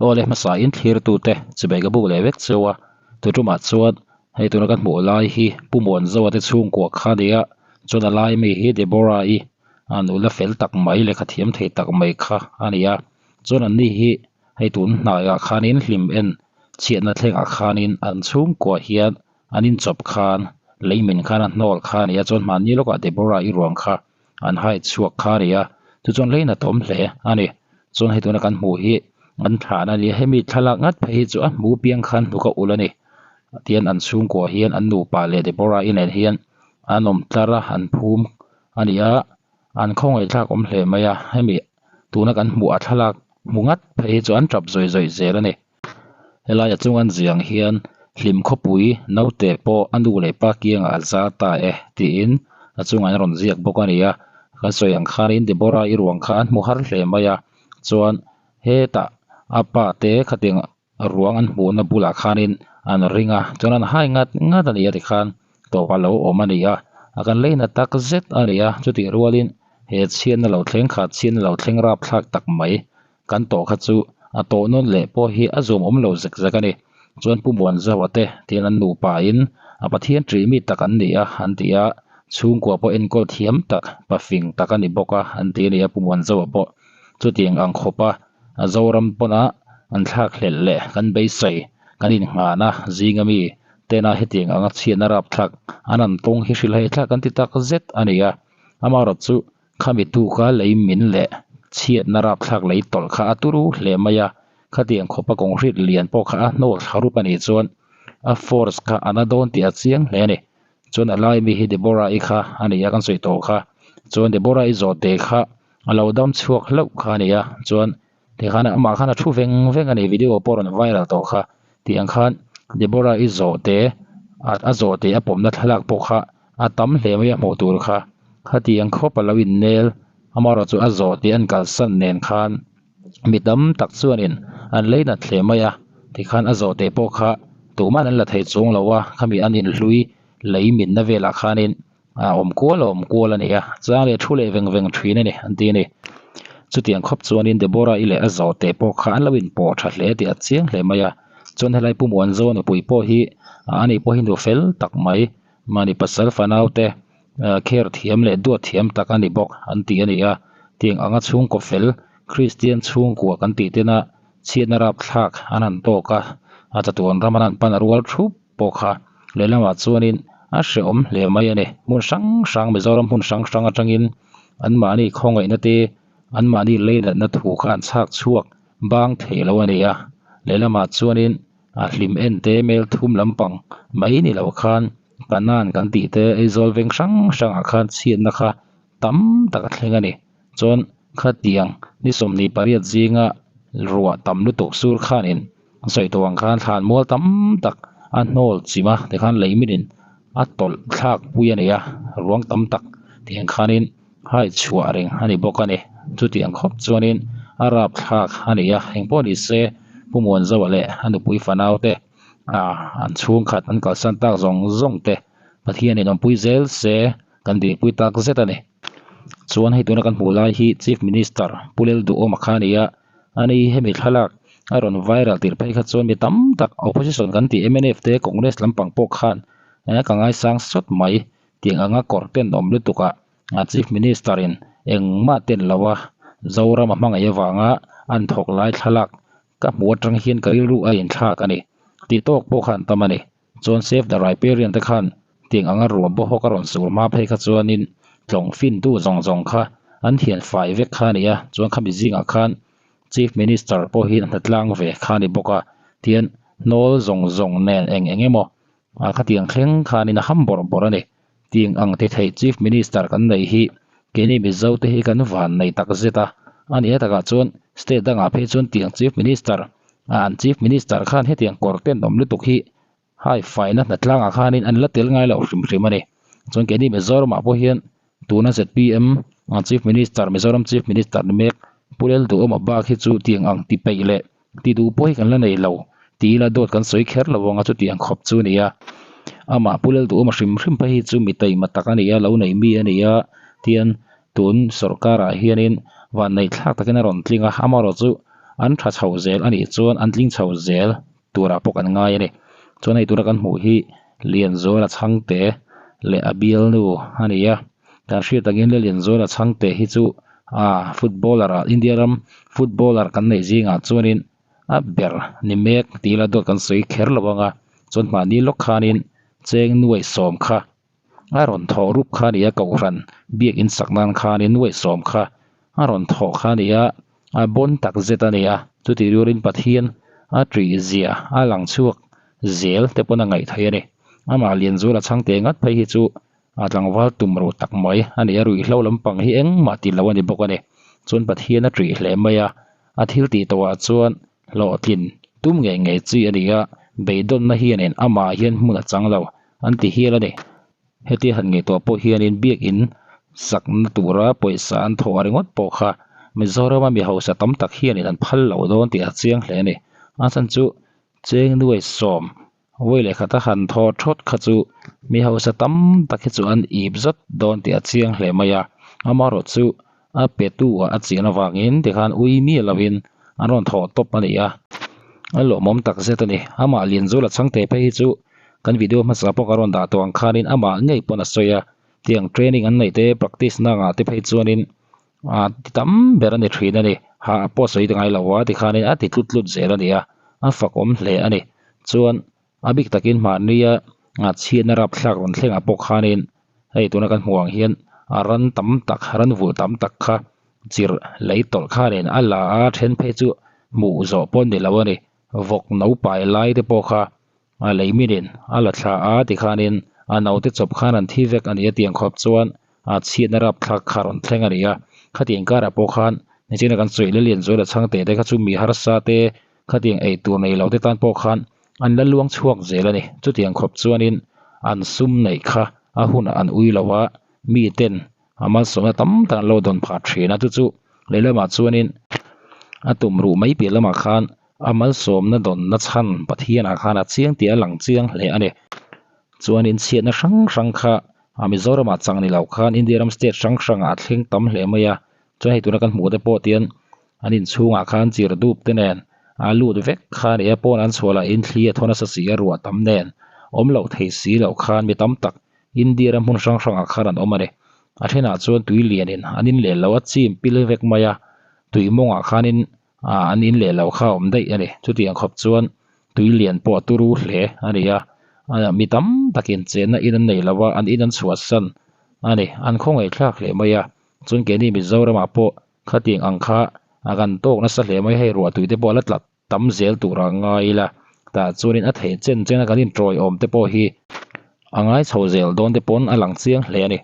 Aw le hmasa in thlir tute chibai ka buk leh vek cheu a, tu tumah chuan hei tuna ka hmuh lai hi Pu Muanzoa te chhungkua kha a ni a, chuan a lai mi hi Deborah-i a nula fel tak mai lehkha thiam thei tak mai kha a ni a, chuan an ni hi hei tun hnaiah khanin hlim en chhiatna thlengah khanin an chhungkua hian an inchawp khan leimin khan a hnawl kha a ni a, chuan hmanni lawkah Deborah-i ruang kha an hai chhuak kha a ni a, chu chuan leina tawm hle a ni. Chuan hei tuna kan hmuh hi an thlan a ni a, hemi thlalak ngat phei hi chu a hmu piang khan hnuk a ulh a ni. Tihian an chhungkua hian an nupa leh Deborah-i nen hian an awm tlar a, an phum a ni a, an khawngaih thlak awm hle mai a, hemi tuna kan hmuh a thlalak hmu ngat phei hi chu an tap zawih zawih zel a ni. Helai a chung an ziang hian hlim khawpui naute pawh a nu leh pa kiangah a za ta e tiin a chungah an rawn ziak bawk a ni a, kan sawi ang khanin Deborah i ruang kha an hmu har hle mai a, chuan hetah a pa te khatiang ruang an hmuhna bulah khanin an ring a, chuan an hai ngat ngat a ni a tikhan tawp a lo awm a ni a, a kan leina tak zet a ni a, chutih rualin he chhiatna lo thleng kha chhiatna lo thleng rapthlak tak mai Kan tawh kha chu a tawh nawn leh pawh hi a zuam awm lo zek zek a ni. Chuan Pu Muanzaua te tian an nupa in a Pathian ṭih mi tak an ni a an ti a, chhungkua pawh enkawl thiam tak, pafing tak a ni bawk a an ti a ni a Pu Muanzaua pawh. Chutiang ang khawp a a Zoram pawn a an thlak hlelh leh kan beisei kan innghan a zinga mi tena hetiang anga chhiatna rapthlak an an tawng hi hrilhhai thlak an ti tak zet a ni a. Amaherawhchu chu Khami tuka lei min leh chhiatna rapthlak lei tawlh kha a turu hle mai a, khatiang khawpa concrete lian pawh kha a hnawl thla rup a nih chuan a force kha a na dawn tih a chiang hle a ni. Chuan a lai mi hi Deborah-i kha a ni a, kan sawi tawh kha. Chuan Deborah-i zawhte kha a lo dam chhuak hlauh kha a ni a, chuan tikhan amah khan a thu veng veng a ni, video pawh a rawn viral tawh kha. Tih ang khan Deborah-i zawhte a zawhte a pawmna thlalak pawh kha A tam hle mai a hmuh tur kha. Khatiang khawp a lo innel, amaherawh chu a zawh tih an kalsan nen khan mi tam tak chuanin an lei nat hle mai a, tikhan a zawh teh pawh kha tuman an la thei chuang lo a, khami an inhlui lei minna velah khanin a awm kual a awm kual a ni a, chang leh thu leh veng veng thin a ni an ti a ni. Chutiang khawp chuanin Deborah-i leh a zawh teh pawh kha an lo inpawh tha hle tih a chiang hle mai a, chuan helai Pu Muanzawn nupui pawh hi ani pawh hi nu fel tak mai Mahni pasal fanaute kher thiam leh duat thiam tak a ni bawk an ti a ni a, tiang anga chhungkaw fel Kristian chhungkua kan tih tena chhiatna rapthlak an han tawk a, a chatuan ram an han pan a rual thup pawh kha lehlamah chuanin a hrehawm hle mai a ni. Hmun hrang hrang Mizoram hmun hrang hrang atangin anmahni khawngaihna te anmahni leinatna thu kha an chhak chhuak bang thei lo a ni a, lehlamah chuanin A hlim en te mel thum lampang mai ni lo khan kanan kan tih te Aizawl veng hrang hrangah khan chhiatna kha tam tak a thleng a ni. Chuan khatiang ni 28 zinga ruah tam lutuk sur khanin sawi tawh ang khan thlan mual tam tak a hnawl chim a tikhan lei minin a tawlh thlak pui a ni a, ruang tam tak tiang khanin hai chhuah reng a ni bawk a ni. Chutiang khawp chuanin a rap thlak a ni a, engpawh ni se Pu Muanzaua leh a nupui fanau te ah an chhungkhat an kalsan tak zawng zawng te Pathianin awmpui zel se kan dihpui tak zet a ni. Chuan hei tuna kan hmuh lai hi Chief Minister Pu Lelduhawma kha a ni a, ani hemi thlalak a rawn viral tirh phei kha chuan mi tam tak opposition kan tih mnf te Congress lampang pawh khan ka ngaisang sawt mai Tiang anga kawr ten awm lutuk ah Chief Minister in engmah ten lo a Zoram a hmangaih avanga an thawk lai thlalak ka hmuh atang hian ka rilru a inthlak a ni tih tawk pawh kha an tam a ni. Chuan Save the Riparian te khan tiang anga ruah bawhawk a rawn sur hma phei kha chuanin tlawng fintu zawng zawng kha an thian fai vek kha a ni a, chuan khami zingah khan Chief Minister pawh hi a hnatlang ve kha a ni bawk a, tihian hnawl zawng zawng nen eng eng emaw A khatiang thleng khanin a ham bawrh bawrh a ni. Tiang ang ti thei Chief Minister kan nei hi keini Mizo te hi kan van nei tak zet a. A nih takah chuan state dangah phei chuan tiang Chief Minister a an Chief Minister khan hetiang kawr tenawm lutuk hi hai faina hnatlangah khanin an la tel ngai loh hrim hrim a ni. Chuan keini Mizoramah pawh hian tuna zpm Chief Minister Mizoram Chief Minister ni mek Pu Lelduhawma bak hi chu tiang ang ti peih leh Ti duh pawh hi kan la nei lo ti ila dawt kan sawi kher lo ang a chutiang khawp chu a ni a. Amah Pu Lalduhawma hrim hrim phei hi chu mi taima tak a ni a, lo nei mi a ni a tian tun sawrkarah hianin vanneih thlak takin a rawn tling a, amaherawhchu An tha chho zel a nih chuan an tling chho zel turah pawh kan ngai a ni. Chuan hei tuna kan hmuh hi Lianzuala chhangte leh a bialnu a ni a. Kan hriat angin Lianzuala chhangte hi chu ah footballer ah India ram footballer kan neih zingah chuanin a ber ni mek tih ila dawt kan sawi kher lo ang a. Chuan mahni lawk khanin cheng nuai sawm kha a rawn thawh rup kha a ni a kohhran biakin sak nan khanin nuai sawm kha a rawn thawh kha a ni a a bawn tak zet a ni a chutih rualin Pathian a ṭih zia a lang chhuak zel te pawn a ngaih theih a ni amah Lianzuala chhangte ngat phei hi chu a tlangval tum ruh tak mai a ni a ruihhlo lampang hi engmah ti lo a ni bawk a ni chuan Pathian a ṭih hle mai a a thil tih tawhah chuan hlawhtlin tum ngei ngei chi a ni a beidawnna hianin amah hian hmun a chang lo an ti hial a ni. Hetia han ngaihtuah pawh hianin biakin sakna tura pawisa an thawh ringawt pawh kha Mizorama mi hausa tam tak hianin an phal loh dawn tih a chiang hle a ni. A chhan chu cheng nuai sawm vawi leh khata han thaw thawt kha chu mi hausa tam tak hi chu an ip zat dawn tih a chiang hle mai a. Amaherawh chu a pe tu ah a chian avangin tikhan ui miah lovin an rawn thawh tawp a ni a, a lawmawm tak zet a ni. Amah Lianzula chhangte phei hi chu kan video hmasa pawh ka rawn dah tawh ang khanin amah ngei pawn a sawi a, tiang training an neih te practice na angah te phei chuanin ah ti tam ber a ni thin a ni. Hah pawh sawi ngai lo a tikhanin a ti tlut tlut zel a ni a, a fakawm hle a ni. Chuan A bik takin mahnia chhiatna rapthlak rawn thlengah pawh khanin hei tuna kan hmuh ang hian a ran tam tak ran vulh tam tak kha chirh lei tawlh khanin a la a then phei chu hmuh zawh pawh a ni lo a ni. Vawk no pai lai te pawh kha a lei minin a la thla a tikhanin a naute chawp khan an thi vek a ni a tiang khawp chuan a chhiatna rapthlak kha rawn thleng a ni a. Khatiang karah pawh khan nichina kan sawi Lalianzuala chhangte te kha chu mi harsa te Khatiang ei tur nei lo te tan pawh khan an la luang chhuak zel a ni. Chutiang khawp chuanin an sum neih kha a hunah an ui lo a, mi ten a malsawmna tam tak an lo dawn phah thin a. Chu chu lehlamah chuanin a tum ruh mai piah lamah khan a malsawmna dawnna chhan Pathianah khan a chiang tih a lang chiang hle a ni. Chuanin chhiatna hrang hrang kha a Mizoramah chang ni lo khan India ram state hrang hrangah a thleng tam hle mai a. Chuan hei tuna kan hmuh te pawh tian an inchhungah khan chir dup te nen a lut vek kha a ni a pawn an chhuah lah in thli a thawn nasa si a ruah tam nen awm loh thei si loh khan mi tam tak India ram hmun hrang hrangah khan an awm a ni. A thenah chuan tui lianin an in leh lo a chim pil vek mai a tui mawngah khanin ah an in leh lo kha a awm daih a ni. Chutiang khawp chuan tui lian pawh a turu hle a ni a mi tam takin chenna in an nei lo a an in an chhuahsan a ni an khawngaihthlak hle mai a chuan keini Mizoramah pawh Khatiang ang kha a kan tawk nasa hle mai hei ruah tui te pawh a la tla tam zel tur a ngai ila tah chuanin a theih chen chen a kan intawiawm te pawh hi a ngai chho zel dawn te pawn a lang chiang hle a ni.